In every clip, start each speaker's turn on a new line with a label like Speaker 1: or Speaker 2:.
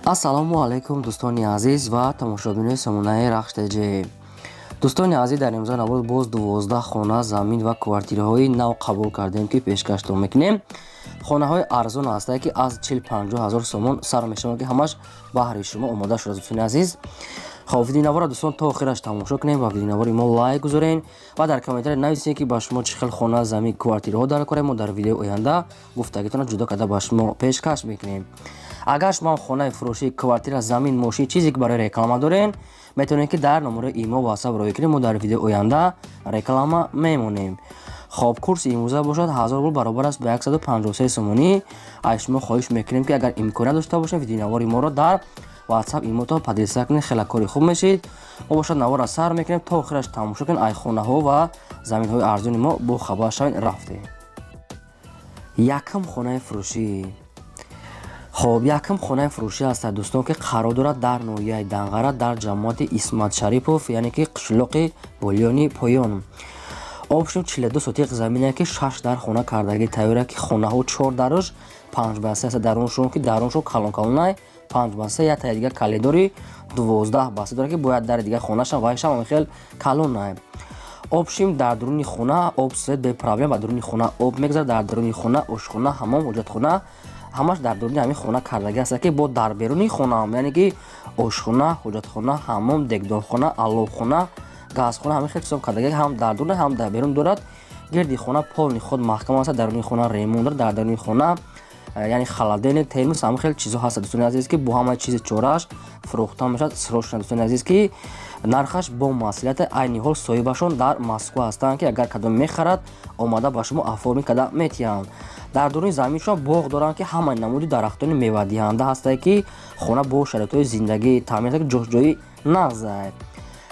Speaker 1: Ассалому алайкум, дӯстони азиз ва тамошобинони сомонаи Рахш ТЖ. Дӯстони азиз, дар имзо наврӯз боз 12 хона, замин ва квартираҳои нав қабул кардем, ки пешкаштон мекунем. Хонаҳои арзон ҳастанд, ки аз 40-50 ҳазор сомон сар мешаванд, ки ҳамаш баҳри шумо омода шудааст, дӯстони азиз. Хоб, видеонавора, дӯстон, то охираш тамошо кунем ва видеонавори мо лайк гузорен ва дар комментария нависед, ки ба шумо чӣ хел хона, замин, квартираҳо дар корем. Мо дар видеои оянда гуфтагитонро ҷудо карда ба шумо пешкаш мекунем. Агар шумо хонаи фурӯшӣ, квартира, замин, мошин, чизе ки барои реклама дорен, метавонед, ки дар номерои имо, ватсап роҳӣ кунед. Мо дар видеои оянда реклама мемонем. Хоб, курси имрӯза бошад 1000 рубл, баробар аст ба 153 сомонӣ. Аз шумо хоҳиш мекунем, ки агар имконият дошта бошед, видеонавори моро дар ватсап, имотон поделиться кунед, хеле кори хуб мешид. Мо бошад навора сар мекунем, то охираш тамошо кунед, ай хонаҳо ва заминҳои арзони мо бохабар шавед. Рафтем. Якум хонаи фурӯшӣ. Хоб, якум хонаи фурӯшӣ ҳастад, дӯстон, ки қарор дорад дар ноҳияи Данғара, дар ҷамоати Исмат Шарипов, яъне ки қишлоқи Болиёни Поён. Общем, 42 сотиқ замине, ки шаш дар хона кардагӣ тайёра, ки хонаҳо чор даруш панҷ ба се аст, даруншон ки даруншон калон калонай, панҷ ба се, як таи дигар калидори 12 ба се дорад, ки бояд дари дигар хонашам вайшам хел калонай. Общем, дар дуруни хона об, свет без проблем, ба дуруни хона об мегузарад. Дар дуруни хона ошхона, ҳамом, ҳоҷатхона ҳамаш дар дуруни ҳамин хона кардагӣ аст, ки бо дар беруни хонаам, яъне ки ошхона, ҳоҷатхона, ҳамом, дегдонхона, аловхона, газхона, ҳамин хел чизо кардагӣ ҳам дар дуруни, ҳам дар берун дорад. Гирди хона полный худ маҳкам аст, даруни хона ремонт дорад, дар даруни хона, яъне холодильник, термос, ҳамин хел чизо ҳаст, дӯстони азиз, ки бо ҳамаи чизи чорааш фурӯхта мешавад срочно, дӯстони азиз, ки нархаш бо масъулияти. Айни ҳол соҳибашон дар Москва ҳастанд, ки агар кадом мехарад, омада ба шумо оформить карда метиҳанд. Дар дуруни заминшон боғ доранд, ки ҳамаи намуди дарахтони мевадиҳанда ҳастанд, ки хона бо шароитҳои зиндагӣ таъмин аст, ки ҷоҷои нағзай.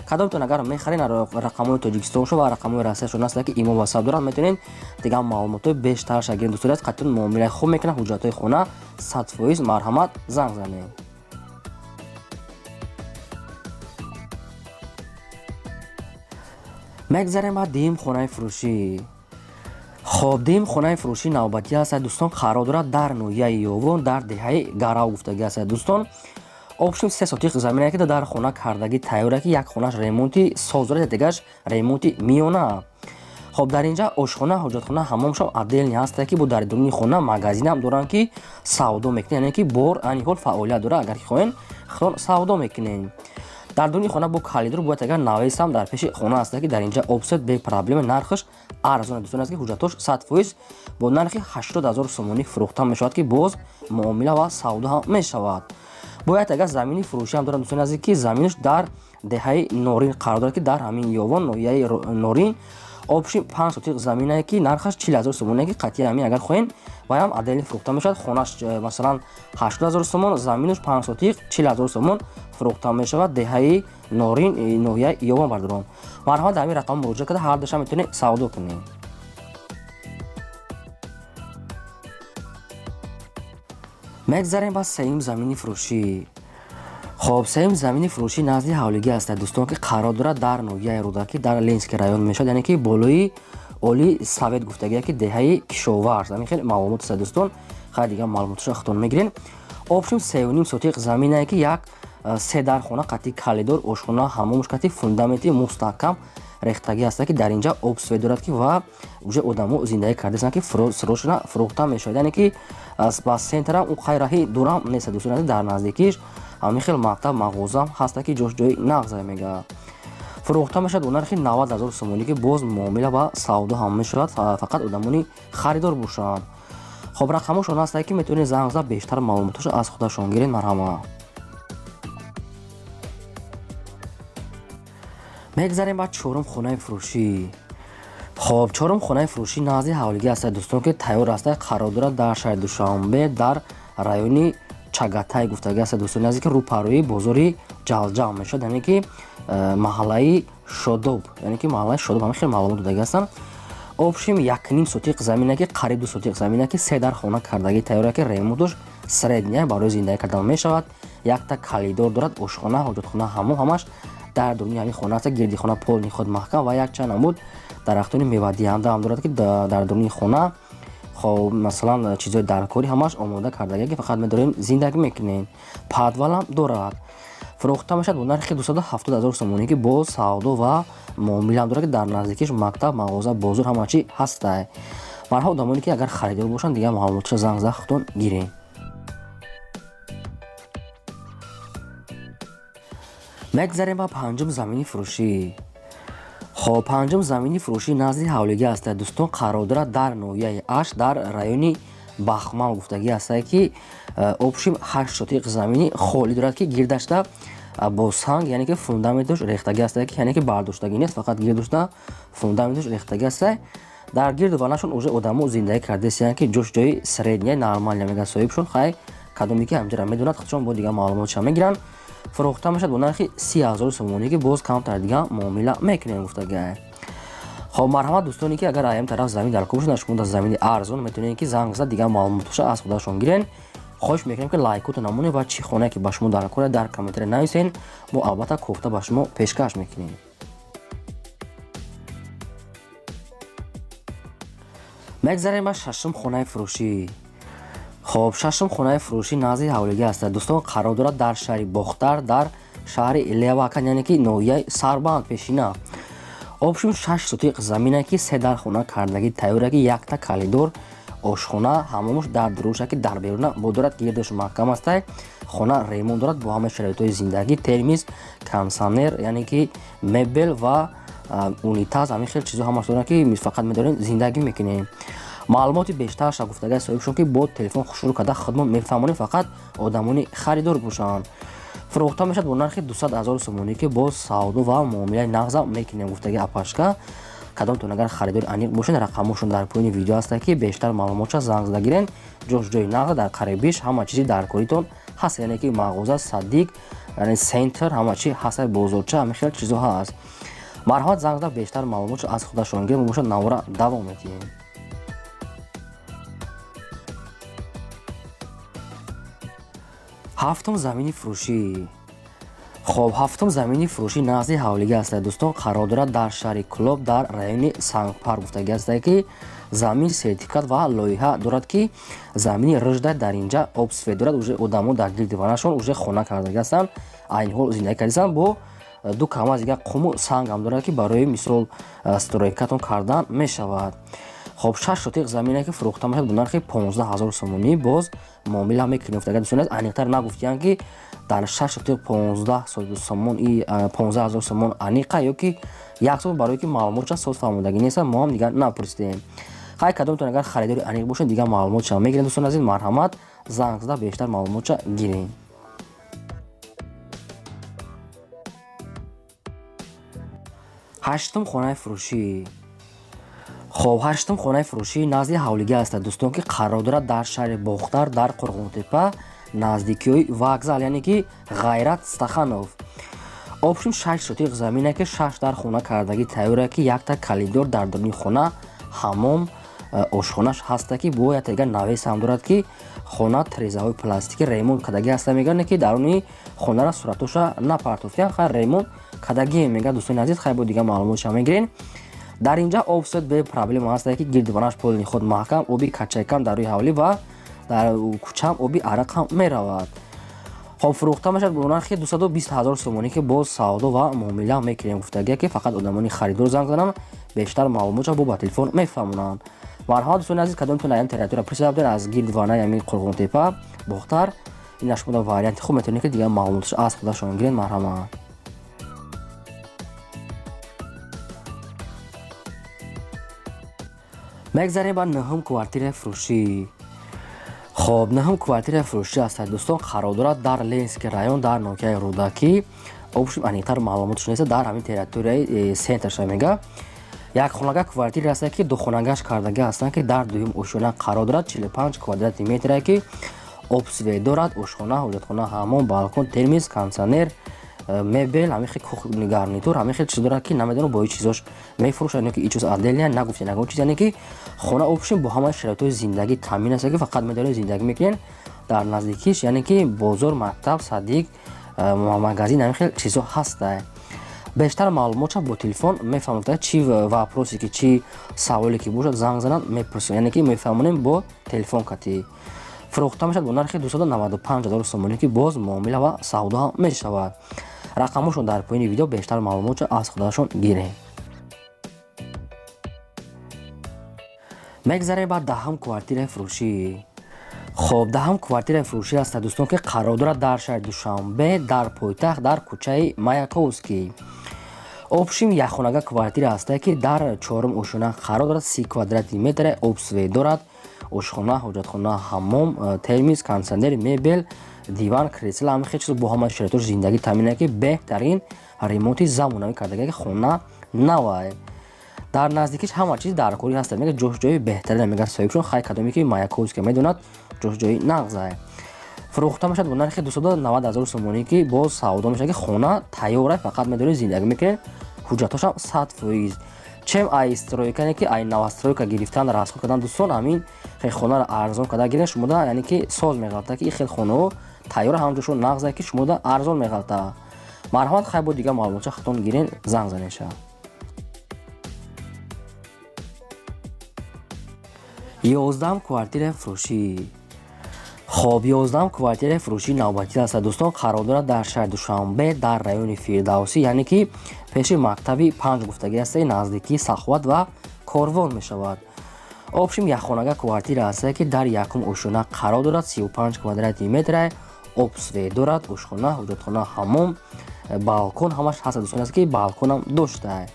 Speaker 1: Кадомтон агар мехаред, рақамҳои Тоҷикистоншо ва рақамҳои Россияшон ҳастанд, ки имо, ватсап доранд, метавонед дигар маълумотҳои бештарша гиред. Дӯстони азиз, қатъиён муомилаи хуб мекунанд, ҳуҷҷатҳои хона 100%. Марҳамат, занг занед. Мегзарем ба дуюм хонаи фурӯшӣ. Хоб, дуюм хонаи фурӯшӣ навбатӣ ҳастад, дӯстон, қарор дорад дар ноҳияи Ёвон, дар деҳаи Гарав гуфтагӣ ҳастад, дӯстон. Общем, се сотиқ замине, ки дар хона кардагӣ тайёра, ки як хонаш ремонти соз дорад, дигараш ремонти миёна. Хоб, дар инҷа ошхона, ҳоҷатхона, ҳамомшон отдельный ҳастад, ки бо дар дуруни хона магазинам доранд, ки савдо мекунед, яъне ки бор айни ҳол фаъолият дорад. Агар ки хоҳед, худтон савдо мекунед. Дар дуруни хона бо калидор бояд, агар навесам дар пеши хона аст, ки дар инҷа об, свет без проблема, нархаш арзон, дӯстон аст, ки ҳуҷҷатош 100%, бо нархи 80 000 сомонӣ фурӯхта мешавад, ки боз муомила ва савдо ҳам мешавад. Бояд агар замини фурӯшӣ ҳам дорад, дӯстони азиз, ки заминаш дар деҳаи Норин қарор дорад, ки дар ҳамин Ёвон, ноҳияи Норин. Общем, 5 сотиқ заминае, ки нархаш 40 000 сомоние, ки қатъи ҳамин агар хоҳем, ваям отдельно фурӯхта мешавад. Хонаш масалан 80 000 сомон, заминаш 5 сотиқ 40 000 сомон фурӯхта мешавад. Деҳаи Норин, ноҳияи Ёвон. Бардорон, марҳамат, дар ҳамин рақам муроҷиат карда, ҳар душа метавонед савдо кунед. Мегзарем ба сеюм замини фурӯшӣ. Хоб, сеюм замини фурӯшӣ назди ҳавлигӣ ҳастад, дӯстон, ки қарор дорад дар ноҳияи Рӯдакӣ, дар Ленинский район мешавад, яъне ки болои Оли Совет гуфтагия, ки деҳаи Кишоварз. Ҳамин хел маълумот аст, дӯстон. Хайр, дигар маълумоташро худтон мегирен. Общем, 3,5 сотиқ заминае, ки як се дар хона қатъи калидор, ошхона, ҳамомш қатъи фундаменти мустаҳкам рехтагӣ ҳастад, ки дар инҷа об, свет дорад, ки ва уже одамо зиндагӣ кардастанд, ки срочно фурӯхта мешавад, яъне ки ба центрам он қай раҳи дурам нест, дӯстон. Дар наздикиш ҳамин хел мактаб, мағозам ҳаста, ки ҷош ҷои нағза мега. Фурӯхта мешавад бо нархи 90 000 сомонӣ, ки боз муомила ва савдо ҳам мешавад, фақат одамони харидор бошанд. Хоб, рақамошон ҳастае, ки метавонед занг зад, бештар маълумоташро аз худашон гиред. Марҳамат. Мегзарем ба чорум хонаи фурӯшӣ. Хоб, чорум хонаи фурӯшӣ назди ҳавлигӣ ҳастад, дӯстон, ки тайёр ҳастад, қарор дорад дар шаҳри Душанбе, дар райони Чагатай гуфтагӣ ҳастад, дӯстони азиз, ки рӯпарӯи бозори Ҷалҷал мешавад, яъне ки маҳаллаи Шодоб, яъне ки маҳаллаи Шодоб. Ҳамин хел маълумот додагӣ ҳастанд. Общем, 1,5 сотиқ замине, ки қариб 2 сотиқ замине, ки се дар хона кардагӣ тайёра, ки ремонтуш средняя, барои зиндагӣ кардан мешавад. Якта калидор дорад, ошхона, ҳоҷатхона, ҳамом ҳамаш дар дуруни ҳамин хона аст. Гирди хона полный худ маҳкам ва якчанд намуд дарахтони мевадиҳанда ҳам дорад, ки дар дуруни хона. Хоб, масалан, чизҳои даркорӣ ҳамааш омода кардагия, ки фақат медорем зиндагӣ мекунем. Подвалам дорад. Фурӯхта мешавад бо нархи 270 0 сомонӣ, ки боз савдо ва муомилаам дорад, ки дар наздикиш мактаб, мағоза, бозор ҳама чӣ ҳастай. Марҳабо, одамоне ки агар харидор бошанд, дигар маълумотша занг зада худтон гирем. Мегзарем ба панҷум замини фурӯшӣ. Хоб, панҷум замини фурӯшӣ назди ҳавлигӣ аст, дӯстон, қарор дорад дар ноҳияи Ашт, дар райони Бахмал гуфтагӣ ҳастае, ки общим 8 сотиқ замини холӣ дорад, ки гирдашта бо санг, яъне ки фундаменташ рехтагӣ ҳастае, ки яъне ки бардоштагӣ нест, фақат гирдашта фундаменташ рехтагӣ ҳастае. Дар гирду ванашон уже одамо зиндагӣ кардасиянд, ки ҷош ҷои средняя нормальная мега соҳибшон. Хай, кадоме ки ҳамҷара медонад, худшон бо дигар маълумотша мегиранд. Фурӯхта мешавад бо нархи 30 0 сомонӣ, ки боз камтар дига муомила мекунем гуфтагай. Хоб, марҳамат, дӯстоне ки агар аям тараф замин дар кор бошад, шумо дар замини арзон метавонед ки занг зад, дигар маълумотоша аз худашон гирен. Хоҳиш мекунем, ки лайкото намонед ва чӣ хонае ки ба шумо дар кор дар комментария нависен, мо албатта кофта ба шумо пешкаш мекунем. Мегзарем ба шашум хонаи фурӯшӣ. Хоб, шашум хонаи фурӯшӣ назди ҳавлигӣ аст, дӯстон, қарор дорад дар шаҳри Бохтар, дар шаҳри Левакан, яъне ки ноҳияи Сарбанд пешина. Общим 6 сотиқ замина, ки се дар хона кардагӣ тайёра, ки якта коридор, ошхона, ҳамомуш дар дуруша, ки дар беруна бо дорад, гирдаш маҳкам астай. Хона ремонт дорад бо ҳамаи шароитҳои зиндагӣ: термиз, кондитсионер, яъне ки мебел ва унитаз, ҳамин хел чизо ҳамаш дорад, ки фақат медорем зиндагӣ мекунем. Маълумоти бештарша гуфтагай соҳибшон, ки бо телефон шурӯъ карда худмон мефаҳмонем, фақат одамони харидор бошанд. Фурӯхта мешавад бо нархи 200 0 сомонӣ, ки боз савдо ва муомилаи нағза мекунем гуфтаги апашка. Кадомтон агар харидори аниқ бошед, рақамошон дар поёни видео ҳаста, ки бештар маълумотша занг зада гирен. Ҷош ҷои нағза, дар қарибиш ҳама чизи даркоритон ҳаст, яъне ки мағоза, садик, яъне центр, ҳама чи ҳаст, бозорча, ҳама хел чизо ҳаст. Марҳамат, занг зада бештар маълумотшо аз худашон гирем. Бошад, навора давом медиҳем. Ҳафтум замини фурӯшӣ. Хоб, ҳафтум замини фурӯшӣ назди ҳавлигӣ аст, дӯстон, қарор дорад дар шаҳри Кӯлоб, дар райони Сангпар гуфтагӣ ҳастае, ки замин сертификат ва лоиҳа дорад, ки замини рыжда. Дар инҷа об свет дорад, уже одамо дар гирди ванашон уже хона кардагӣ ҳастанд, айни ҳол зиндагӣ кардастанд. Бо ду камаз дига қуму сангам дорад, ки барои мисол стройкатон кардан мешавад. Хоб, 6 сотиқ замине, ки фурӯхта мешавад бо нархи 15 0 сомонӣ, боз муомила мекунем. Агар дӯстони аниқтар нагуфтиянд, ки дар 6 сотиқ 15 сомон и 15 0 сомон аниқа ё ки як сом, барое ки маълумотша соз фаҳмодагӣ нест, мо ҳам дигар напурсидем. Хай, кадомтон агар харидори аниқ бошед, дигар маълумотша мегирем. Дӯстони азиз, марҳамат, занг зада бештар маълумотша гирем. Ҳаштум хонаи фурӯшӣ. Хоб, ҳаштум хонаи фурӯшӣ назди ҳавлигӣ аст, дӯстон, ки қарор дорад дар шаҳри Бохтар, дар Қурғонтепа, наздикиҳои вокзал, яъне ки Ғайрат Стаханов. Общим 6 сотиқ замине, ки шаш дар хона кардагӣ тайёра, ки якта коридор, дар даруни хона ҳамом, ошхонаш ҳаста, ки бо як дигар навес ҳам дорад, ки хона трезаҳои пластикӣ, ремонт кардагӣ ҳаста. Мегӯянд, ки даруни хонара суратоша напартофтиян, хай, ремонт кардагӣ мегӯяд. Дӯстони азиз, хай, бо дигар маълумотша мегирем. Дар инҷа об свет бе проблема ҳаста, ки гирдиванаш полный худ маҳкам, оби качайкам дар рӯи ҳавлӣ ва дар кӯчаам оби арақ ҳам меравад. Хоб, фурӯхта мешавад бо нархи 220 0 сомонӣ, ки боз савдо ва муомила мекунем гуфтагия, ки фақат одамони харидор занг зананд, бештар маълумотша бо ба телефон мефаҳмонанд. Марҳамат, дӯстони азиз, кадомтон аям территория пурсида будед аз гирдиванаи ҳамин Қурғонтепа, Бохтар, ин шумо варианти хуб метавонед, ки дигар маълумотша аз худашон гиред. Марҳамат. Мегзарем ба нӯҳум квартираи фурӯшӣ. Хоб, нӯҳум квартираи фурӯшӣ аст, дӯстон, қарор дорад дар Ленинский район, дар ноҳияи Рӯдакӣ. Общим аниқтар маълумотш нест, дар ҳамин территорияи центрша мега. Як хонага квартира аст, ки духонагаш кардагӣ ҳастанд, ки дар дуюм ошёна қарор дорад, 45 квадрати метре, ки об свет дорад, ошхона, ҳоҷатхона, ҳамом, балкон, термиз, кондитсионер, мебел, ҳамин хел кухонный гарнитур, ҳамин хел чиз дорад, ки намедонам бо чизош мефурӯшад ё ки и чиз отдельно нагуфтем ягон чиз. Яъне ки хона общем бо ҳамаи шароитҳои зиндагӣ таъмин аст, ки фақат медорем зиндагӣ мекунем. Дар наздикиш, яъне ки бозор, мактаб, садик, магазин, ҳамин хел чизҳо ҳаста. Бештар маълумотша бо телефон мефаҳмад, чӣ вопросе ки, чӣ саволе ки бошад, занг зананд, мепурсем, яъне ки мефаҳмонем бо телефон кати. Фурӯхта мешавад бо нархи 295 000 сомонӣ, ки боз муомила ва савдо ҳам мешавад. Рақамҳошон дар поёни видео, бештар маълумотша аз худашон гирем. Мегзарем ба даҳум квартираи фурӯшӣ. Хоб, даҳум квартираи фурӯшӣ аст, дӯстон, ки қарор дорад дар шаҳри Душанбе, дар пойтахт, дар кӯчаи Маяковский. Общим якхонага квартира ҳастае, ки дар чорум ошёна қарор дорад, 30 квадрати метре, обсвет дорад, ошхона, ҳоҷатхона, ҳаммом, термис, кондитсионер, мебел, диван, кресла, ҳама хел чиз бо ҳама шароитош зиндагӣ таъмин, ки беҳтарин ремонти замонавӣ кардага, ки хона навай. Дар наздикиш ҳама чиз дар корӣ ҳаст, мега ҷош ҷои беҳтарин, мега соҳибшон. Хай, кадоме ки Маяковский медонад, ҷош ҷои нағзае. Фурӯхта мешавад бо нархи 290 000 сомонӣ, ки боз савдо мешавад, ки хона тайёра, фақат медоред зиндагӣ мекунед, ҳуҷҷатҳошам 100%. Чем ай стройка, яъне ки ай новостройка гирифтан, расход кардан, дӯстон, ҳамин хел хонаро арзон карда гирен, шумода, яъне ки соз меғалта, ки ин хел хонаҳо тайёра, ҳамҷошон нағзае, ки шумода арзон меғалта. Марҳамат, хай, бо дигар маълумотча хатон гирен, занг занеша. 11-ум квартираи фурӯшӣ. Хоб, 11-ум квартираи фурӯшии навбатӣ аст, дӯстон, қарор дорад дар шаҳри Душанбе, дар райони Фирдавсӣ, яъне ки пеши мактаби 5 гуфтагӣ аст, наздикии Саховат ва Корвон мешавад. Общим якхонага квартира ҳастае, ки дар якум ошёна қарор дорад, 35 квадрати метре, обсвет дорад, ошхона, ҳоҷатхона, ҳаммом, балкон ҳамаш ҳаст, дӯстон, аст ки балконам доштае.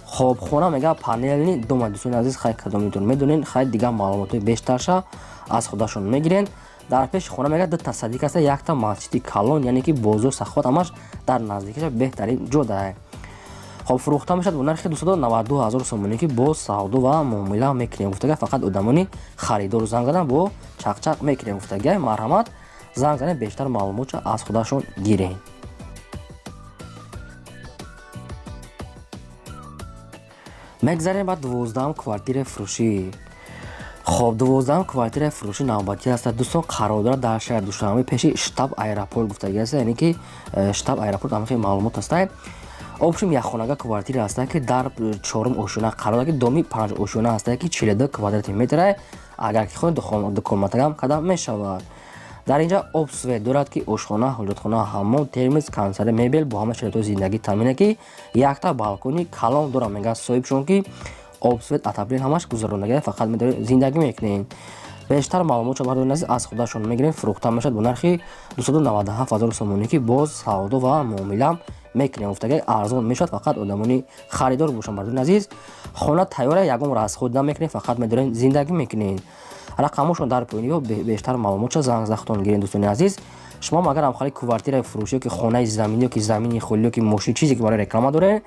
Speaker 1: Хоб, хона мега панельный дома, дӯстони азиз, хай, кадомитон медонен, хай, дигар маълумотҳои бештарша аз худашон мегирен. Дар пеши хона мега дута садик аста, якта масҷиди калон, яъне ки бозор, Саховат ҳамаш дар наздикиша, беҳтарин ҷо дае. Хоб, фурӯхта мешавад бо нархи 292 000 сомонӣ, ки боз савдо ва муомила мекунем гуфтага, фақат одамони харидору занг задан, бо чақчақ мекунем гуфтага. Марҳамат, занг занед, бештар маълумотша аз худашон гирен. Мегзарем ба 12-ум квартираи фурӯшӣ. Хоб, 12-ум квартираи фурӯшӣ навбатӣ аст, дӯстон, қарор дорад дар шаҳри Душанбе, пеши штаб аэропорт гуфтагӣ аст, яъне ки штаб аэропорт, ҳама хел маълумот ҳастае. Общим якхонага квартира ҳастае, ки дар чорум ошёна қарор дорад, ки доми панҷ ошёна ҳастае, ки 42 квадрати метре, агар ки хоҳед, дукомнатагам карда мешавад. Дар инҷа обсвет дорад, ки ошхона, ҳоҷатхона, ҳаммом, термис, кондитсионер, мебел бо ҳама шароитҳои зиндагӣ таъмина, ки якта балкони калон дорад, мегӯяд соҳибшон, ки обсвет, отопление ҳамаш гузарондагӣ, фақат медоред зиндагӣ мекунед. Бештар маълумотшо, бардори азиз, аз худашон мегирем. Фурӯхта мешавад бо нархи 297 000 сомонӣ, ки боз савдо ва муомила мекунем гуфтага, арзон мешавад, фақат одамони харидор бошанд. Бардори азиз, хона тайёра, ягон расход намекунед, фақат медоред зиндагӣ мекунед. Рақамҳошон дар поёни ё бештар маълумотша занг захтон гирен. Дӯстони азиз, шумо агар ҳамхали квартираи фурӯшӣ, ки хонаи заминӣ, ки замини холӣ, ки мошин, чизе ки барои реклама доред,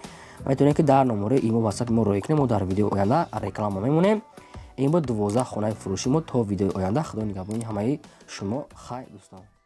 Speaker 1: метавонед, ки дар номораи имо, ватсапи мо роҳӣ кунед, мо дар видеои оянда реклама мемонем. Ин буд 12 хонаи фурӯши мо. То видеои оянда, худо нигаҳбони ҳамаи шумо. Хайр, дӯстон.